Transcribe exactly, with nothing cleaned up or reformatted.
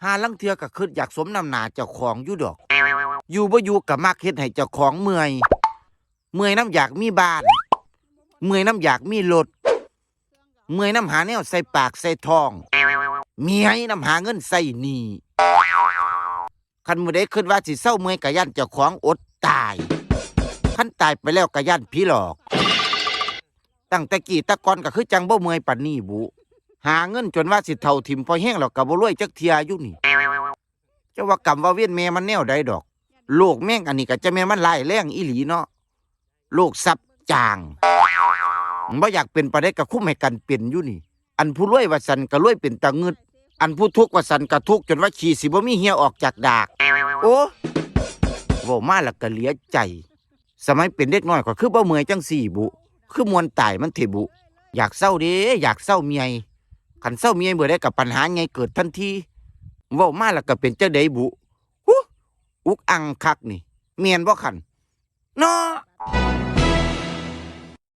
ห่าลางเทื่อก็คิดอยากสมน้ำหน้าเจ้าของอยู่ดอก อยู่บ่อยู่ก็มักเฮ็ดให้เจ้าของเมื่อย เมื่อยนำอยากมีบ้าน เมื่อยนำอยากมีรถ เมื่อยนำหาแนวใส่ปากใส่ท้อง เมื่อยนำหาเงินใส่หนี้ คันมื้อใดคิดว่าสิเซาเมื่อยก็ย้านเจ้าของอดตาย คันตายไปแล้วก็ย้านผีหลอก ตั้งแต่กี้แต่ก่อนก็คือจั่งบ่เมื่อยปานนี้บุ หาเงินจนว่าสิเฒ่าถิ่มพอแฮงแล้วก็บ่รวยจักเทื่ออยู่นี่ จะว่ากรรมว่าเวรแม่มันแนวใดดอก โรคแมงอันนี้ก็จะแม่นมันร้ายแรงอีหลีเนาะ โรคซับจาง บ่อยากเป็นปานใดก็คุมให้กันเป็นอยู่นี่ อันผู้รวยว่าซั่นก็รวยเป็นตางึด อันผู้ทุกข์ว่าซั่นก็ทุกข์จนว่าขี้สิบ่มีเหี่ยออกจากดาก โอ้ เว้ามาแล้วก็เหลือใจ สมัยเป็นเด็กน้อยก็คือบ่เมื่อยจั่งซี้บุ คือม่วนตายมันเถาะบุ อยากเซาเด้ อยากเซาเมื่อย คันเซาเมื่อยเมื่อใดก็ปัญหาใหญ่เกิดทันที เว้ามาแล้วก็เป็นจั่งใดบุ หุ อุกอังคักนี่ แม่นบ่คัน เนาะ